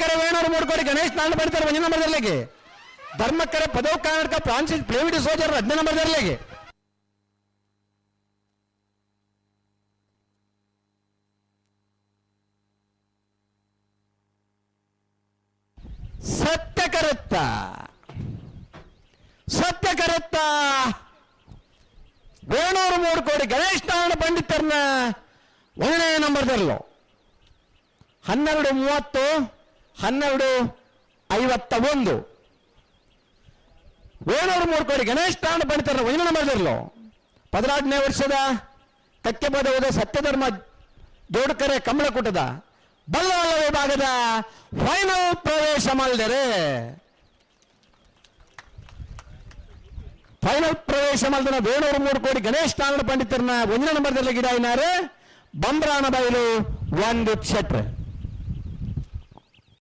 ಧರ್ಮಕರೆ ವೇಣೂರು ಮೂಡ್ಕೋಡಿ ಗಣೇಶ್ ನಾರಾಯಣ ಪಂಡಿತರು ಒಂಜಿ ನಂಬರ್ ದರ್ಲೆಗೆ. ಧರ್ಮಕರೆ ಪದವು ಕರ್ನಾಟಕ ಫ್ರಾನ್ಸಿಸ್ ಪ್ಲೇವಿಡಿ ಸೋಜರ್ 15 ನಂಬರ್ ದರ್ಲೆಗೆ. ಸತ್ಯ ಕರೆತ್ತ, ಸತ್ಯ ಕರೆತ್ತ ವೇಣೂರು ಮೂಡ್ಕೋಡಿ ಗಣೇಶ್ ನಾರಾಯಣ ಪಂಡಿತರನ್ನ ಒಂದನೇ ನಂಬರ್ದಲ್ಲೋ. 12:30, 12:51. ವೇಣೂರು ಮೂಡ್ಕೋಡಿ ಗಣೇಶ್ ನಾರಾಯಣ ಪಂಡಿತರ ಒಂದನೇ ನಂಬರ್ದಲ್ಲೋ. 16ನೇ ವರ್ಷದ ಕಕ್ಕೆಪದವದ ಸತ್ಯಧರ್ಮ ಜೋಡ್ಕರೆ ಕಮಲಕೂಟದ ಬಲ್ಲವಲ್ಲ ವಿಭಾಗದ ಫೈನಲ್ ಪ್ರವೇಶ ಮಾಡಿದರೆ, ಫೈನಲ್ ಪ್ರವೇಶ ಮಾಡಿದ ವೇಣೂರು ಮೂಡ್ಕೋಡಿ ಗಣೇಶ್ ನಾರಾಯಣ ಪಂಡಿತರನ್ನ ಒಂದನೇ ನಂಬರ್ದಲ್ಲಿ ಗಿಡ ಇನ್ನಾರೆ ಬಂಬ್ರಾಣ ಬೈಲು 1 ಶೆಟ್ರ್.